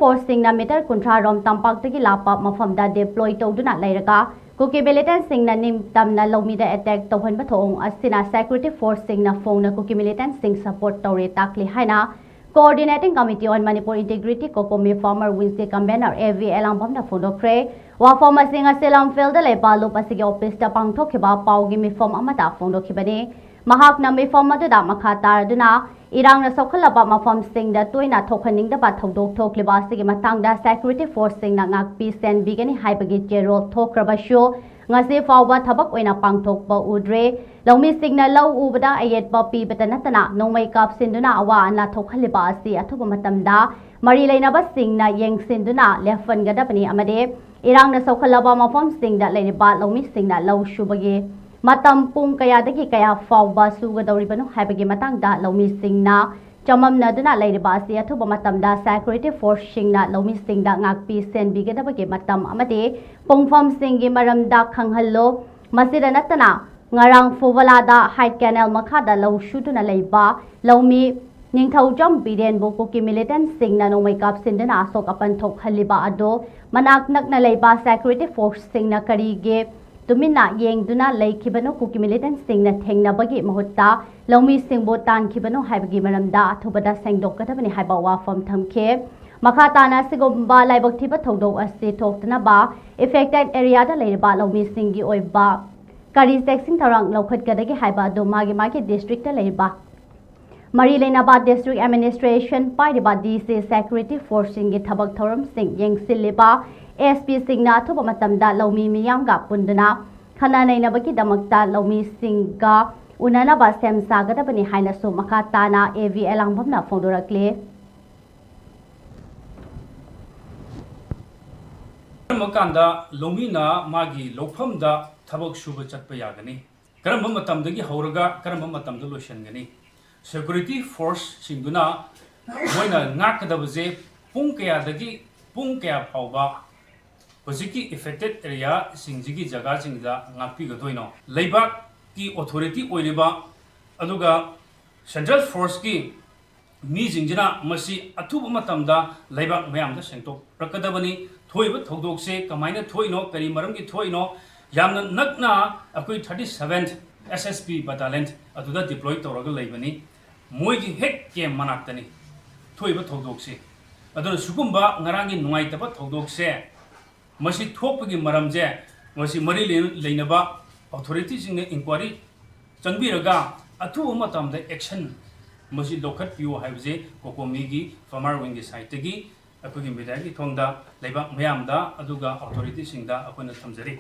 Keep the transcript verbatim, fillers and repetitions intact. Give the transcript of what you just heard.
ꯐꯣꯔꯁꯁꯤꯡꯅ metre ꯀꯨꯟꯊ꯭ꯔꯥ ꯔꯣꯝ ꯇꯝꯄꯥꯛꯇꯒꯤ ꯂꯥꯞꯄ ꯃꯐꯝꯗ ꯗꯤꯄ꯭ꯂꯣꯏ ꯇꯧꯗꯨꯅ ꯂꯩꯔꯒ ꯀꯨꯀꯤ ꯃꯤꯂꯤꯇꯦꯟꯁꯤꯡꯅ ꯅꯤꯡꯇꯝꯅ ꯂꯧꯃꯤꯗ ꯑꯦꯇꯦꯛ ꯇꯧꯍꯟꯕ ꯊꯧꯑꯣꯡ ꯑꯁꯤꯅ ꯁꯦꯀ꯭ꯌꯨꯔꯤꯇꯤ ꯐꯣꯔꯁꯁꯤꯡꯅ ꯐꯣꯡꯅ ꯀꯨꯀꯤ ꯃꯤꯂꯤꯇꯦꯟꯁꯤꯡ ꯁꯄꯣꯔꯠ ꯇꯧꯔꯦ ꯇꯥꯛꯂꯤ ꯍꯥꯏꯅ Coordinating Committee on Manipur Integrity, COCOMI former Wing Chef Convener A V ꯑꯦꯂꯥꯡꯕꯝꯅ ꯐꯣꯡꯗꯣꯛꯈ꯭ꯔꯦ꯫ ꯋꯥꯐꯝ ꯑꯁꯤ ꯉꯁꯤ ꯂꯝꯐꯦꯜꯗ ꯂꯩꯕ ꯂꯨꯞ ꯑꯁꯤꯒꯤ ꯑꯣꯐꯤꯁꯇ ꯄꯥꯡꯊꯣꯛꯈꯤꯕ ꯄꯥꯎꯒꯤ ꯃꯤꯐꯝ ꯑꯃꯗ ꯐꯣꯡꯗꯣꯛꯈꯤꯕꯅꯤ꯫ ꯃꯍꯥꯛꯅ ꯃꯤꯐꯝ ꯑꯗꯨꯗ ꯃꯈꯥ ꯇꯥꯔꯗꯨꯅ ꯏꯔꯥꯡꯅ ꯁꯣꯛꯍꯜꯂꯕ ꯃꯐꯝꯁꯤꯡꯗ ꯇꯣꯏꯅ ꯊꯣꯛꯍꯟꯅꯤꯡꯗꯕ ꯊꯧꯗꯣꯛ ꯊꯣꯛꯂꯤꯕ ꯑꯁꯤꯒꯤ ꯃꯇꯥꯡꯗ ꯁꯦꯀ꯭ꯌꯨꯔꯤꯇꯤ ꯐꯣꯔꯁꯁꯤꯡꯅ ꯉꯥꯛꯄꯤ ꯁꯦꯟꯕꯤꯒꯅꯤ ꯍꯥꯏꯕꯒꯤ ꯆꯦꯔꯣꯜ ꯊꯣꯛꯈ꯭ꯔꯕꯁꯨ ꯉꯁꯤ ꯐꯥꯎꯕ ꯊꯕꯛ ꯑꯣꯏꯅ ꯄꯥꯡꯊꯣꯛꯄ ꯎꯗ꯭ꯔꯦ꯫ ꯂꯧꯃꯤꯁꯤꯡꯅ ꯂꯧ ꯎꯕꯗ ꯑꯌꯦꯠꯄ ꯄꯤꯕꯇ ꯅꯠꯇꯅ ꯅꯣꯡꯃꯩ ꯀꯥꯞꯁꯤꯟꯗꯨꯅ ꯑꯋꯥ ꯑꯅꯥ ꯊꯣꯛꯍꯜꯂꯤꯕ ꯑꯁꯤ ꯑꯊꯨꯕ ꯃꯇꯝꯗ ꯃꯔꯤ ꯂꯩꯅꯕꯁꯤꯡꯅ ꯌꯦꯡꯁꯤꯟꯗꯨꯅ ꯂꯦꯞꯍꯟꯒꯗꯕꯅꯤ ꯑꯃꯗꯤ ꯏꯔꯥꯡꯅ ꯁꯣꯛꯍꯜꯂꯕ ꯃꯐꯝꯁꯤꯡꯗ ꯂꯩꯔꯤꯕ ꯂꯧꯃꯤꯁꯤꯡꯅ ꯂꯧ ꯁꯨꯕꯒꯤ ꯃꯇꯝ ꯄꯨꯡ ꯀꯌꯥꯗꯒꯤ ꯀꯌꯥ ꯐꯥꯎꯕ ꯁꯨꯒꯗꯧꯔꯤꯕꯅꯣ ꯍꯥꯏꯕꯒꯤ ꯃꯇꯥꯡꯗ ꯂꯧꯃꯤꯁꯤꯡꯅ ꯆꯃꯝꯅꯗꯨꯅ ꯂꯩꯔꯤꯕ ꯑꯁꯤ ꯑꯊꯨꯕ ꯃꯇꯝꯗ ꯁꯦꯀ꯭ꯌꯨꯔꯤꯇꯤ ꯐꯣꯔꯁꯁꯤꯡꯅ ꯂꯧꯃꯤꯁꯤꯡꯗ ꯉꯥꯛꯄꯤ ꯁꯦꯟꯕꯤꯒꯗꯕꯒꯤ ꯃꯇꯝ ꯑꯃꯗꯤ ꯄꯨꯡꯐꯝꯁꯤꯡꯒꯤ ꯃꯔꯝꯗ ꯈꯪꯍꯜꯂꯨ꯫ ꯃꯁꯤꯗ ꯅꯠꯇꯅ ꯉꯔꯥꯡ ꯐꯨꯕꯂꯥꯗ ꯍꯥꯏꯠ ꯀꯦꯅꯦꯜ ꯃꯈꯥꯗ ꯂꯧ ꯁꯨꯗꯨꯅ ꯂꯩꯕ ꯂꯧꯃꯤ ꯅꯤꯡꯊꯧꯖꯝ ꯕꯤꯔꯦꯟꯕꯨ ꯀꯨꯀꯤ ꯃꯤꯂꯤꯇꯦꯟꯁꯤꯡꯅ ꯅꯣꯡꯃꯩ ꯀꯥꯞꯁꯤꯟꯗꯨꯅ ꯑꯁꯣꯛ ꯑꯄꯟ ꯊꯣꯛꯍꯜꯂꯤꯕ ꯑꯗꯨ ꯃꯅꯥꯛ ꯅꯛꯅ ꯂꯩꯕ ꯁꯦꯀ꯭ꯌꯨꯔꯤꯇꯤ ꯐꯣꯔꯁꯁꯤꯡꯅ ꯀꯔꯤꯒꯤ ꯇꯨꯃꯤꯟꯅ ꯌꯦꯡꯗꯨꯅ ꯂꯩꯈꯤꯕꯅꯣ, ꯀꯨꯀꯤ ꯃꯤꯂꯤꯇꯦꯟꯁꯤꯡꯅ ꯊꯦꯡꯅꯕꯒꯤ ꯃꯍꯨꯠꯇ ꯂꯧꯃꯤꯁꯤꯡꯕꯨ ꯇꯥꯟꯈꯤꯕꯅꯣ ꯍꯥꯏꯕꯒꯤ ꯃꯔꯝꯗ ꯑꯊꯨꯕꯗ ꯁꯦꯡꯗꯣꯛꯀꯗꯕꯅꯤ ꯍꯥꯏꯕ ꯋꯥꯐꯝ ꯊꯝꯈꯤ꯫ ꯃꯈꯥ ꯇꯥꯅ ꯑꯁꯤꯒꯨꯝꯕ ꯂꯥꯏꯕꯛ ꯊꯤꯕ ꯊꯧꯗꯣꯛ ꯑꯁꯤ ꯊꯣꯛꯇꯅꯕ affected areaꯗ ꯂꯩꯔꯤꯕ ꯂꯧꯃꯤꯁꯤꯡꯒꯤ ꯑꯣꯏꯕ ꯀꯔꯤ ꯆꯦꯛꯁꯤꯟ ꯊꯧꯔꯥꯡ ꯂꯧꯈꯠꯀꯗꯒꯦ ꯍꯥꯏꯕ ꯑꯗꯨ ꯃꯥꯒꯤ ꯃꯥꯒꯤ districtꯇ ꯂꯩꯔꯤꯕ ꯃꯔꯤ ꯂꯩꯅꯕ district administration ꯄꯥꯏꯔꯤꯕ DC, security forceꯁꯤꯡꯒꯤ ꯊꯕꯛ ꯊꯧꯔꯝꯁꯤꯡ ꯌꯦꯡꯁꯤꯜꯂꯤꯕ SPꯁꯤꯡꯅ ꯑꯊꯨꯕ ꯃꯇꯝꯗ ꯂꯧꯃꯤ ꯃꯤꯌꯥꯝꯒ ꯄꯨꯟꯗꯨꯅ ꯈꯟꯅ ꯅꯩꯅꯕꯒꯤꯗꯃꯛꯇ ꯂꯧꯃꯤꯁꯤꯡꯒ ꯎꯅꯅꯕ ꯁꯦꯝ ꯁꯥꯒꯗꯕꯅꯤ ꯍꯥꯏꯅꯁꯨ ꯃꯈꯥ ꯇꯥꯅ AV ꯑꯦꯂꯥꯡꯕꯝꯅ ꯐꯣꯡꯗꯣꯔꯛꯂꯤ꯫ ꯀꯔꯝꯕ ꯀꯥꯟꯗ ꯂꯧꯃꯤꯅ ꯃꯥꯒꯤ ꯂꯧꯐꯝꯗ ꯊꯕꯛ ꯁꯨꯕ ꯆꯠꯄ ꯌꯥꯒꯅꯤ? ꯀꯔꯝꯕ ꯃꯇꯝꯗꯒꯤ ꯍꯧꯔꯒ ꯀꯔꯝꯕ ꯃꯇꯝꯗ ꯂꯣꯏꯁꯤꯟꯒꯅꯤ? Security forceꯁꯤꯡꯗꯨꯅ ꯃꯣꯏꯅ ꯉꯥꯛꯀꯗꯕꯁꯦ ꯄꯨꯡ ꯀꯌꯥꯗꯒꯤ ꯄꯨꯡ ꯀꯌꯥ ꯐꯥꯎꯕ ꯍꯧꯖꯤꯛꯀꯤ affected areaꯁꯤꯡꯁꯤꯒꯤ ꯖꯒꯥꯁꯤꯡꯗ ꯉꯥꯛꯄꯤꯒꯗꯣꯏꯅꯣ? ꯂꯩꯕꯥꯛꯀꯤ authority ꯑꯣꯏꯔꯤꯕ ꯑꯗꯨꯒ central forceꯀꯤ ꯃꯤꯁꯤꯡꯁꯤꯅ ꯃꯁꯤ ꯑꯊꯨꯕ ꯃꯇꯝꯗ ꯂꯩꯕꯥꯛ ꯃꯌꯥꯝꯗ ꯁꯦꯡꯗꯣꯛꯂꯛꯀꯗꯕꯅꯤ꯫ ꯊꯣꯛꯏꯕ ꯊꯧꯗꯣꯛꯁꯦ ꯀꯃꯥꯏꯅ ꯊꯣꯛꯏꯅꯣ, ꯀꯔꯤ ꯃꯔꯝꯒꯤ ꯊꯣꯛꯏꯅꯣ, ꯌꯥꯝꯅ ꯅꯛꯅ ꯑꯩꯈꯣꯏ thirty seventh S S B battalion ꯑꯗꯨꯗ deploy ꯇꯧꯔꯒ ꯂꯩꯕꯅꯤ꯫ ꯃꯣꯏꯒꯤ ꯍꯦꯛ camp ꯃꯅꯥꯛꯇꯅꯤ ꯊꯣꯛꯏꯕ ꯊꯧꯗꯣꯛꯁꯦ꯫ ꯑꯗꯨꯅ ꯁꯤꯒꯨꯝꯕ ꯉꯔꯥꯡꯒꯤ ꯅꯨꯡꯉꯥꯏꯇꯕ ꯊꯧꯗꯣꯛꯁꯦ, ꯃꯁꯤ ꯊꯣꯛꯄꯒꯤ ꯃꯔꯝꯁꯦ, ꯃꯁꯤ ꯃꯔꯤ ꯂꯩ-, ꯂꯩꯅꯕ authorityꯁꯤꯡꯅ inquiry ꯆꯪꯕꯤꯔꯒ ꯑꯊꯨꯕ ꯃꯇꯝꯗ action ꯃꯁꯤ ꯂꯧꯈꯠꯄꯤꯌꯨ ꯍꯥꯏꯕꯁꯦ COCOMIꯒꯤ farmer wingꯒꯤ sideꯇꯒꯤ ꯑꯩꯈꯣꯏꯒꯤ mediaꯒꯤ ꯊꯣꯡꯗ ꯂꯩꯕꯥꯛ ꯃꯌꯥꯝꯗ ꯑꯗꯨꯒ authorityꯁꯤꯡꯗ ꯑꯩꯈꯣꯏꯅ ꯊꯝꯖꯔꯤ꯫